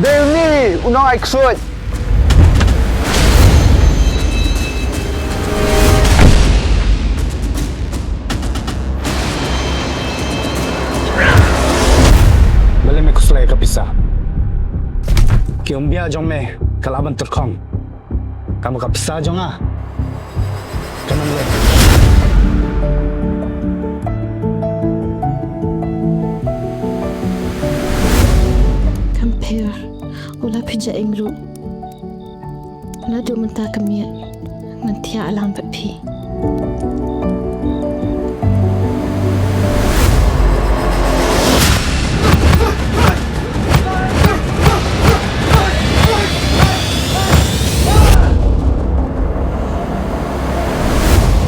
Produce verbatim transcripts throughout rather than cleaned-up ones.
Dei uni u nongai ksuid. Balei me khuslai ka pisa? Ki umbiah jong me ka lah ban tyrkhong. Kam ka pisa jong nga. Kam leh. Kam pher u la phi ja ing ruh. Naduh mynta ka miet ngan thiah lang bad phi.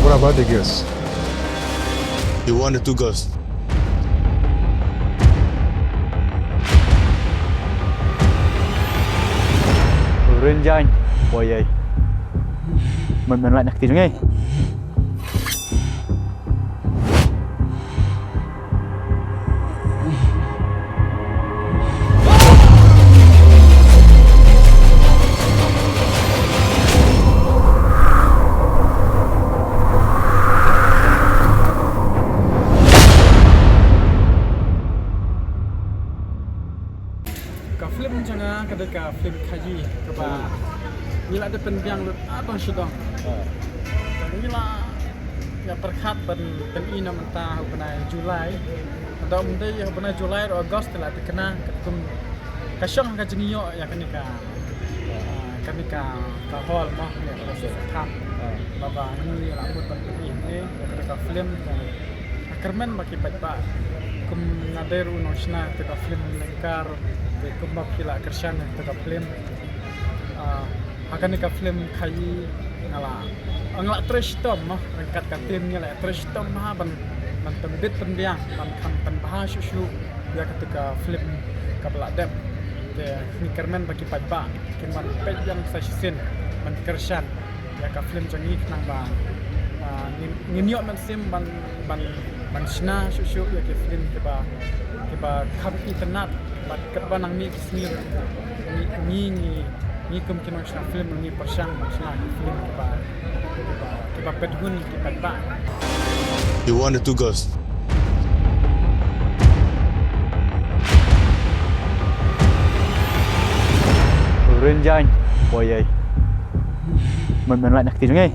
What about the girls? You want the two girls? Rin jan, boy ai. Mem men lait nak ti jong ai. Ka film jong nga ka dei ka film Khaii kaba ngi la dep pynbiang lut ha dong shi dong. Ka ngi la ïa pyrkhat ban pyni na mynta ha u bnai July. Haduh mynta ha u bnai July ruh August te la dei kane ka kum ka shong ka jingïoh ïa kane ka, ah, kane ka, ka hall mo, ïa ka sngewthuh. Ba ba ngi la mut ban pyni ïa kane ka film ka, ka kyrmen ba ki paidbah. Kum nga dei ruh u nongshna kata ka film lyngkar, te kumba phi la kyrshan ïa kata ka film. Ah, ha kane ka film Khaii nga la, nga la trei shitom mo, ryngkat ka team ngi la trei shitom ha ban, ban pynbit pynbiang, ban kham pynbha shuh shuh ïa kata ka film kaba la dep. Te ngi kyrmen ba ki paidbah kin ban peit biang sa shisien, ban kyrshan ïa ka film jong ngi khnang ba, ah, ngin, ngin ïoh mynsiem ban, ban, ban shna shuh shuh ïa ki film kiba, kiba kham itynnad bad katba nang mih ki sngi ngi, ngi, ngi, ngi kum ki nongshna film ngi pyrshang ban shna ki film kiba, kiba, kiba pynhun ki paidbah. You want the two girls? Rin jan, boy ai. Mem men lait nak ti jong ai.